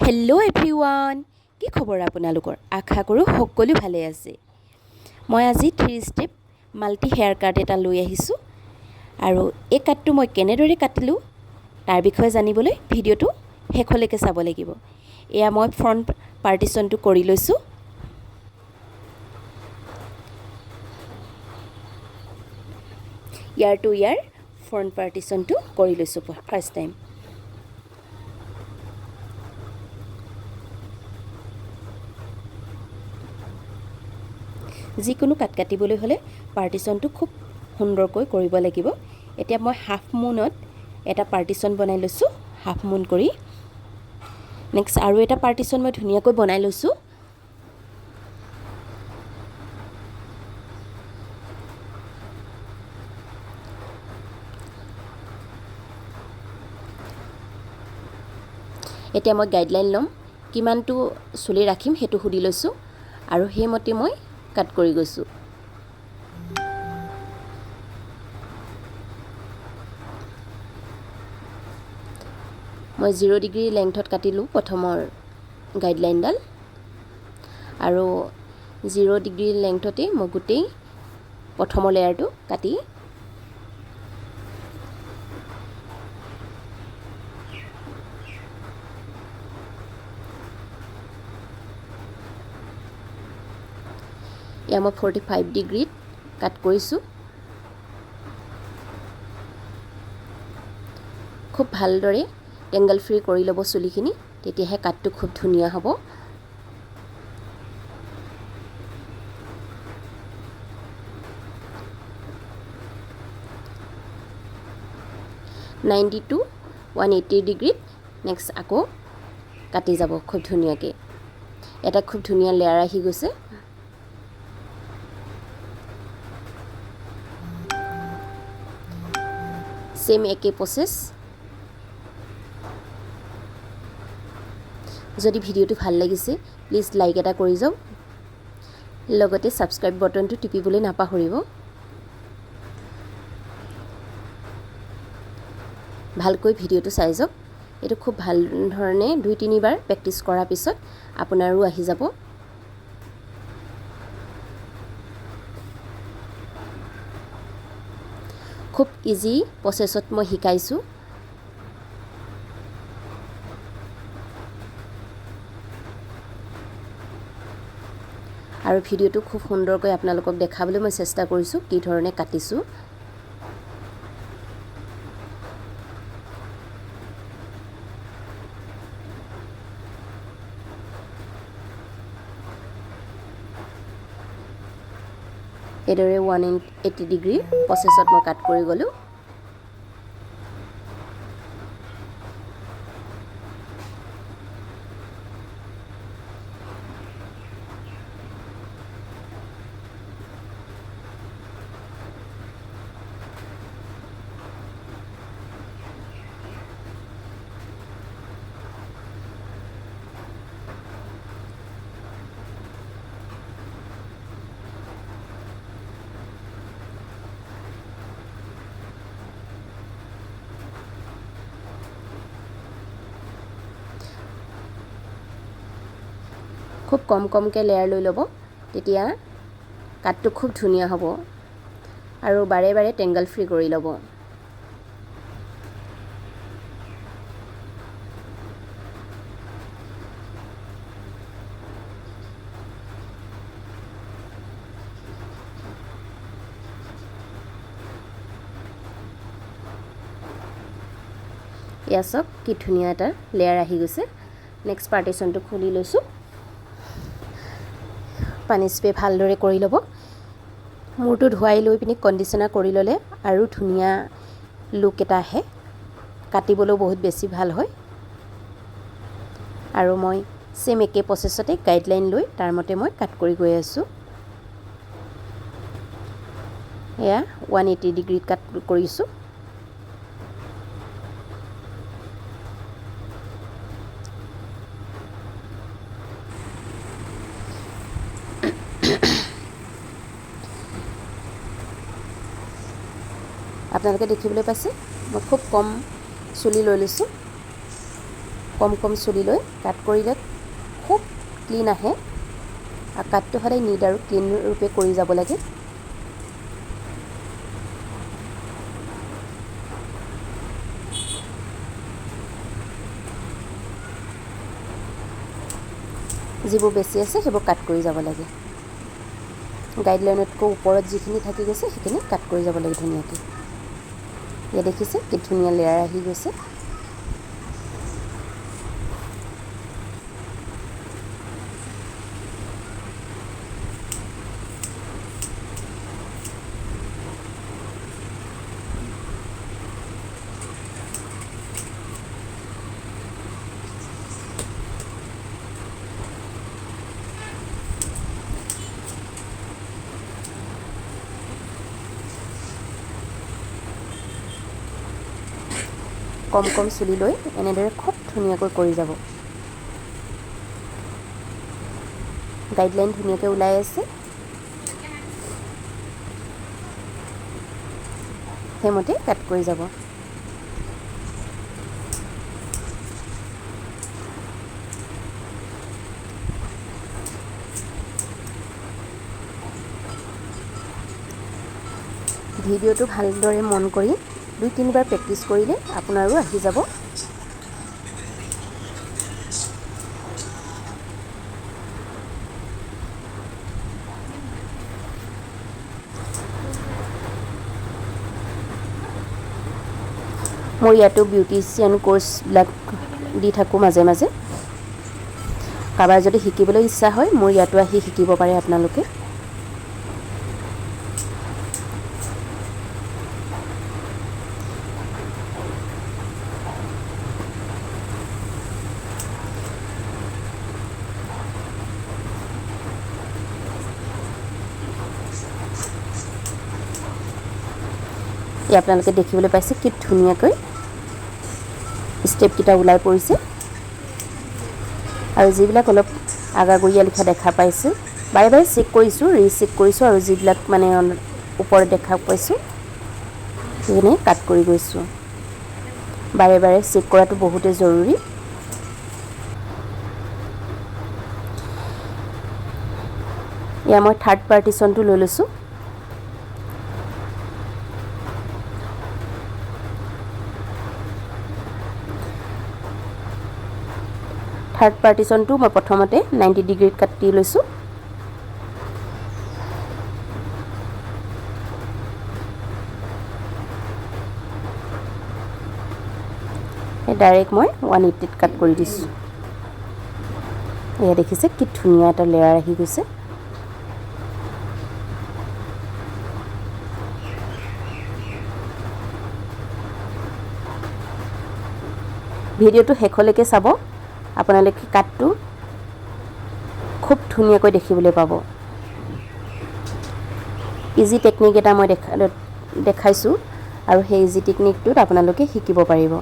Hello' everyone, কি খবৰ আপোনালোকৰ? আশা কৰোঁ সকলো ভালে আছে। মই আজি 3 ষ্টেপ মাল্টি হেয়াৰ কাট এটা লৈ আহিছোঁ আৰু এই কাটটো মই কেনেদৰে কাটিলোঁ তাৰ বিষয়ে জানিবলৈ ভিডিঅ'টো শেষলৈকে চাব লাগিব। এয়া মই ফ্ৰণ্ট পাৰ্টিশ্যনটো কৰি লৈছোঁ। ইয়াৰ টু ইয়াৰ ফ্ৰণ্ট পাৰ্টিশ্যনটো কৰি লৈছোঁ ফাৰ্ষ্ট টাইম। যিকোনো কাট কাটিবলৈ হ'লে পাৰ্টিশ্যনটো খুব সুন্দৰকৈ কৰিব লাগিব। এতিয়া মই হাফ মুনত এটা পাৰ্টিশ্যন বনাই লৈছোঁ, হাফ মুন কৰি। নেক্সট আৰু এটা পাৰ্টিশ্যন মই ধুনীয়াকৈ বনাই লৈছোঁ। এতিয়া মই গাইডলাইন ল'ম, কিমানটো চুলি ৰাখিম সেইটো সুধি লৈছোঁ আৰু সেইমতে মই কাট কৰি গৈছোঁ। মই 0 ডিগ্ৰী লেংথত কাটিলোঁ প্ৰথমৰ গাইডলাইনডাল আৰু 0 ডিগ্ৰী লেংথতেই মই গোটেই প্ৰথমৰ লেয়াৰটো কাটি এয়া মই 45 ডিগ্ৰীত কাট কৰিছোঁ। খুব ভালদৰে টেংগল ফ্ৰী কৰি ল'ব চুলিখিনি, তেতিয়াহে কাটটো খুব ধুনীয়া হ'ব। 90 টু 180 ডিগ্ৰীত নেক্সট আকৌ কাটি যাব খুব ধুনীয়াকৈ। এটা খুব ধুনীয়া লেয়াৰ আহি গৈছে। ছেম একে প্ৰচেছ। যদি ভিডিঅ'টো ভাল লাগিছে প্লিজ লাইক এটা কৰি যাওক, লগতে ছাবস্ক্ৰাইব বটনটো টিপিবলৈ নাপাহৰিব। ভালকৈ ভিডিঅ'টো চাই যাওক। এইটো খুব ভাল ধৰণে 2-3 বাৰ প্ৰেক্টিছ কৰাৰ পিছত আপোনাৰো আহি যাব। খুব ইজি প্ৰচেছত মই শিকাইছোঁ। আৰু ভিডিঅ'টো খুব সুন্দৰকৈ আপোনালোকক দেখাবলৈ মই চেষ্টা কৰিছোঁ কি ধৰণে কাটিছোঁ। এইদৰে 180 ডিগ্ৰী প্ৰচেছত মই কাট কৰি গ'লোঁ। খুব কম কমকৈ লেয়াৰ লৈ ল'ব, তেতিয়া কাটটো খুব ধুনীয়া হ'ব আৰু বাৰে বাৰে টেংগল ফ্ৰী কৰি ল'ব। এয়া চাওক, কি ধুনীয়া এটা লেয়াৰ আহি গৈছে। নেক্সট পাৰ্টিশ্যনটো খুলি লৈছোঁ। পানী স্প্ৰে ভালদৰে কৰি ল'ব। মূৰটো ধুৱাই লৈ পিনি কণ্ডিশ্যনাৰ কৰি ল'লে আৰু ধুনীয়া লুক এটা আহে, কাটিবলৈও বহুত বেছি ভাল হয়। আৰু মই ছেইম একে প্ৰচেছতে গাইডলাইন লৈ তাৰ মতে মই কাট কৰি গৈ আছোঁ। এয়া 180 ডিগ্ৰীত কাট কৰিছোঁ। আপোনালোকে দেখিবলৈ পাইছে মই খুব কম চুলি লৈ লৈছোঁ। কম কম চুলি লৈ কাট কৰিলে খুব ক্লিন আহে। আৰু কাটটো সদায় নিট আৰু ক্লিন ৰূপে কৰি যাব লাগে। যিবোৰ বেছি আছে সেইবোৰ কাট কৰি যাব লাগে। গাইডলাইনতকৈ ওপৰত যিখিনি থাকি গৈছে সেইখিনি কাট কৰি যাব লাগে ধুনীয়াকৈ। ইয়াত দেখিছে কি ধুনীয়া লেয়াৰ আহি গৈছে। কম কম চুলি লৈ এনেদৰে খুব ধুনীয়াকৈ কৰি যাব। গাইডলাইন ধুনীয়াকৈ ওলাই আছে, সেইমতে কাট কৰি যাব। ভিডিঅ'টো ভালদৰে মন কৰি 2-3 বাৰ প্ৰেক্টিছ কৰিলে আপোনাৰো আহি যাব। মোৰ ইয়াতো বিউটিচিয়ান কোৰ্চবিলাক দি থাকোঁ মাজে মাজে। কাৰোবাৰ যদি শিকিবলৈ ইচ্ছা হয় মোৰ ইয়াতো আহি শিকিব পাৰে আপোনালোকে। এই আপোনালোকে দেখিবলৈ পাইছে কি ধুনীয়াকৈ ষ্টেপকেইটা ওলাই পৰিছে। আৰু যিবিলাক অলপ আগাগৰীয়া লিখা দেখা পাইছোঁ, বাৰে বাৰে চেক কৰিছোঁ, ৰিচেক কৰিছোঁ, আৰু যিবিলাক মানে ওপৰত দেখা পাইছোঁ সেইখিনি কাট কৰি গৈছোঁ। বাৰে বাৰে চেক কৰাটো বহুতেই জৰুৰী। এয়া মই থাৰ্ড পাৰ্টিশ্যনটো লৈ লৈছোঁ। থাৰ্ড পাৰ্টিশ্যনটো মই প্ৰথমতে 90 ডিগ্ৰীত কাটি লৈছোঁ। ডাইৰেক্ট মই 180ত কাট কৰি দিছোঁ। এয়া দেখিছে কি ধুনীয়া এটা লেয়াৰ আহি গৈছে। ভিডিঅ'টো শেষলৈকে চাব, আপোনালোকে কাটটো খুব ধুনীয়াকৈ দেখিবলৈ পাব। ইজি টেকনিক এটা মই দেখাইছোঁ আৰু সেই ইজি টেকনিকটোত আপোনালোকে শিকিব পাৰিব।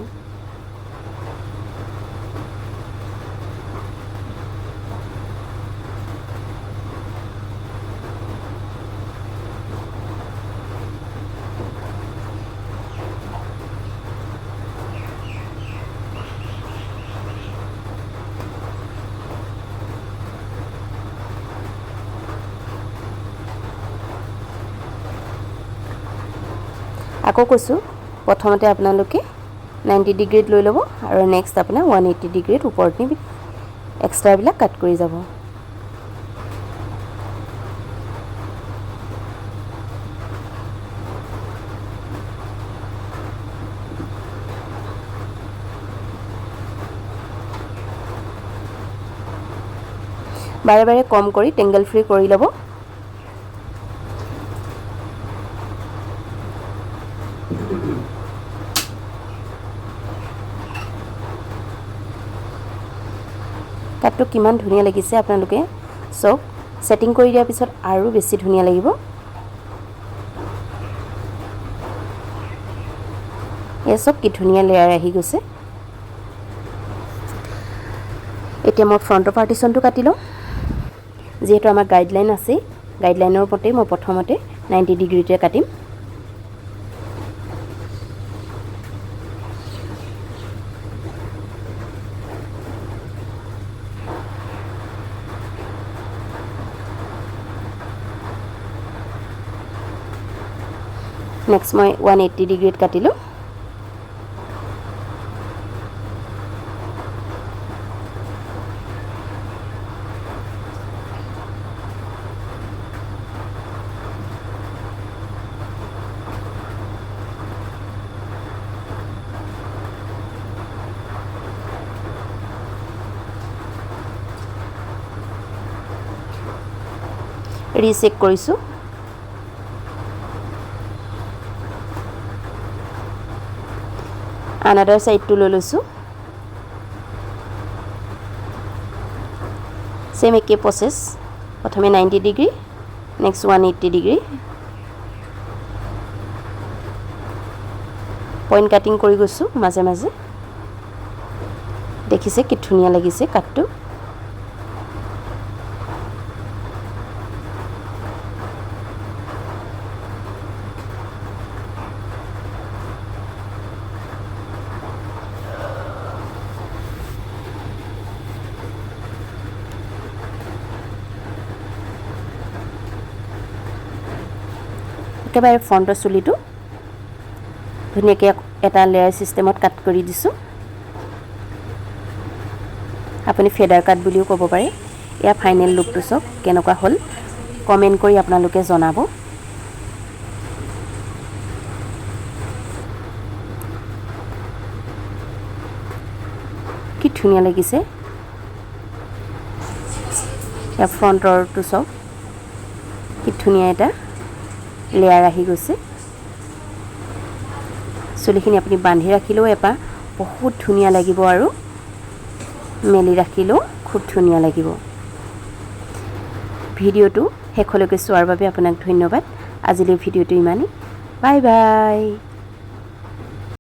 আকৌ কৈছোঁ, প্ৰথমতে আপোনালোকে 90 ডিগ্ৰীত লৈ ল'ব আৰু নেক্সট আপোনাৰ 180 ডিগ্ৰীত ওপৰত নি এক্সট্ৰাবিলাক কাট কৰি যাব। বাৰে বাৰে কম কৰি টেংগল ফ্ৰী কৰি ল'ব। কাটটো কিমান ধুনীয়া লাগিছে আপোনালোকে চব ছেটিং কৰি দিয়াৰ পিছত আৰু বেছি ধুনীয়া লাগিব। এই চব কি ধুনীয়া লেয়াৰ আহি গৈছে। এতিয়া মই ফ্ৰণ্টৰ পাৰ্টিশ্যনটো কাটি লওঁ। যিহেতু আমাৰ গাইডলাইন আছে, গাইডলাইনৰ মতে মই প্ৰথমতে 90 ডিগ্ৰীতে কাটিম। নেক্সট মই 180 ডিগ্ৰীত কাটিলোঁ। ৰিচেক কৰিছোঁ। আনাডাৰ ছাইডটো লৈ লৈছোঁ। ছেম একে প্ৰচেছ, প্ৰথমে 90 degree, next 180 degree. Point cutting কৰি গৈছোঁ মাজে মাজে। দেখিছে কি ধুনীয়া লাগিছে কাটটো। একেবাৰে ফ্ৰণ্টৰ চুলিটো ধুনীয়াকৈ এটা লেয়াৰ ছিষ্টেমত কাট কৰি দিছোঁ। আপুনি ফেডাৰ কাট বুলিও ক'ব পাৰে। ইয়াৰ ফাইনেল লুকটো চাওক কেনেকুৱা হ'ল, কমেণ্ট কৰি আপোনালোকে জনাব। কি ধুনীয়া লাগিছে। ইয়াৰ ফ্ৰণ্টৰটো চাওক কি ধুনীয়া এটা লেয়াৰ আহি গৈছে। চুলিখিনি আপুনি বান্ধি ৰাখিলেও এপাহ বহুত ধুনীয়া লাগিব আৰু মেলি ৰাখিলেও খুব ধুনীয়া লাগিব। ভিডিঅ'টো শেষলৈকে চোৱাৰ বাবে আপোনাক ধন্যবাদ। আজিলৈ ভিডিঅ'টো ইমানেই। Bye bye.